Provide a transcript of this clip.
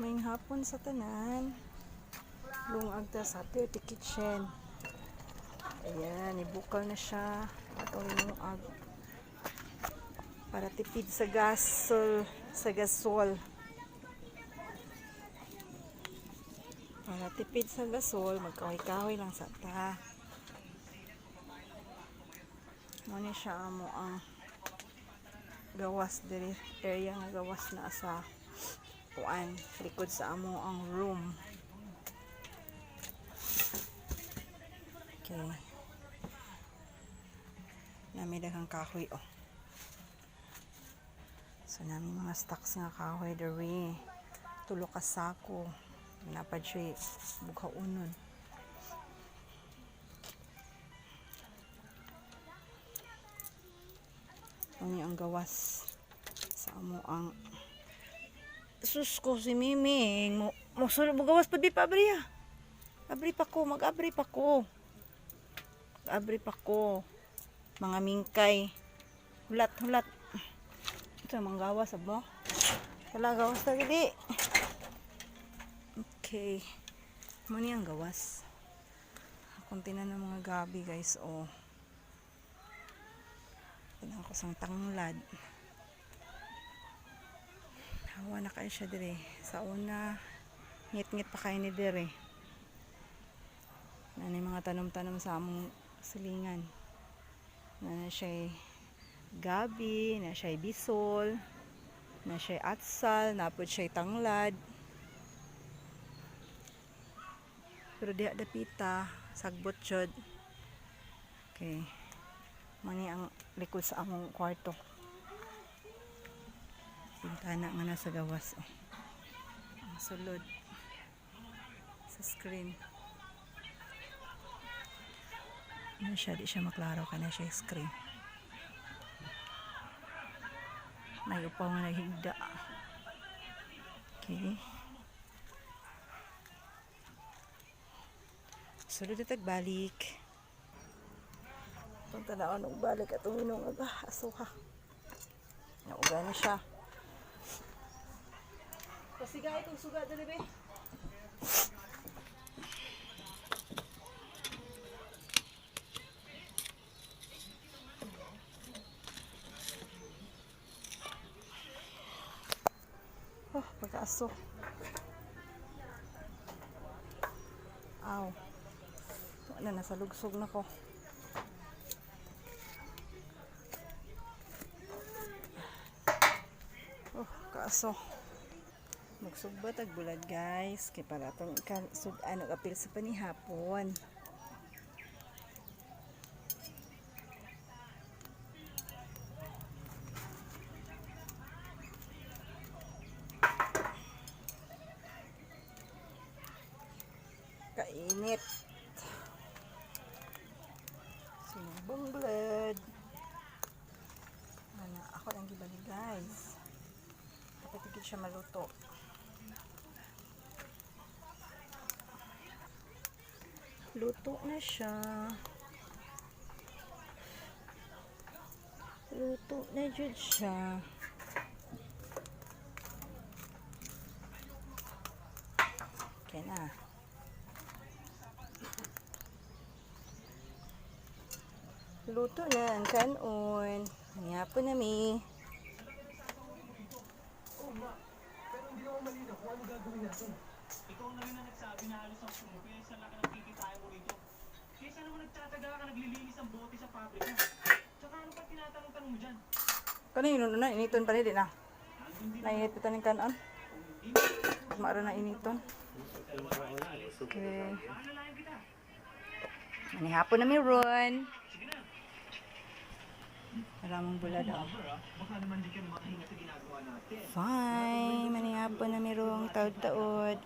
Maayong hapon sa tanan. Lungag ta sa Dirty Kitchen. Ayan, ibukal na siya. Atong lungag. Para tipid sa gasol, sa gasol. Para tipid sa gasol, magkahoy-kahoy lang sa ta. Muna siya amo ang gawas diri, area nga gawas na sa kuan, likod sa amo ang room. Okay. Nami daghang kahoy, oh. So nami mga stocks nga kahoy diri. Tulo ka sako. Napad siya bughaunon. Ano ang gawas sa amo ang. Sus ko si Miming mo mo mo gawas pa di pa abri ah. Abri pa ko, mag-abri pa ko. Abri pa ko. Mga mingkay. Hulat, hulat. Ito mga gawas abo. Wala gawas ta gidi. Okay. Mo ni ang gawas. Akong tinan ng mga gabi, guys, oh. Tinan ko sang tanglad. Hawa na kayo siya dire. Sa una, ngit-ngit pa kayo ni dire. Nanay mga tanom-tanom sa among silingan. Na siya gabi, na siya bisol, na siya atsal, napod siya tanglad. Pero diha dapita, sagbot jud. Okay. Mani ang likod sa among kwarto. Bintana nga nasa gawas. Oh. Ang sulod sa screen. Ano siya, di siya maklaro ka na siya screen. May upaw nga naghigda. Okay. Sulod na tagbalik. Itong tanaw nung balik at uminom aga. Asuha. Nauga na siya. Pasigay itong suga dali be. Oh, pagkaaso. Aw. Wala, nasa lugsog na ko. Oh, kaaso. Magsugba tag bulad, guys, kay para atong sud-an og apil sa panihapon. Kainit. Sinugbang bulad. Ano, ako lang gibali, guys. Dapat higit siya maluto. Luto na siya. Luto na jud siya. Okay na. Luto na ang kanon. Manihapon na mi. Oo nga, pero hindi naman malinaw kung ano gagawin natin. Ikaw na rin ang nagsabi na halos ang pumupil sa laki ng kikitain mo rito. Kaysa naman nagtataga ka naglilinis ang bote sa pabrika. Tsaka ano pa tinatanong-tanong mo dyan? Kani yun na initon pa ni di na. Nandun din Nainit pa taning kanon. kung hindi mo Maara na initon. Okay. maalalayan kita. Manihapon na mi ron. Sige na. Maraming bulad oh. Lover ah, baka naman di ka na makahinga sa ginagawa natin. Fine. Manihapon na mi rong taod-taod.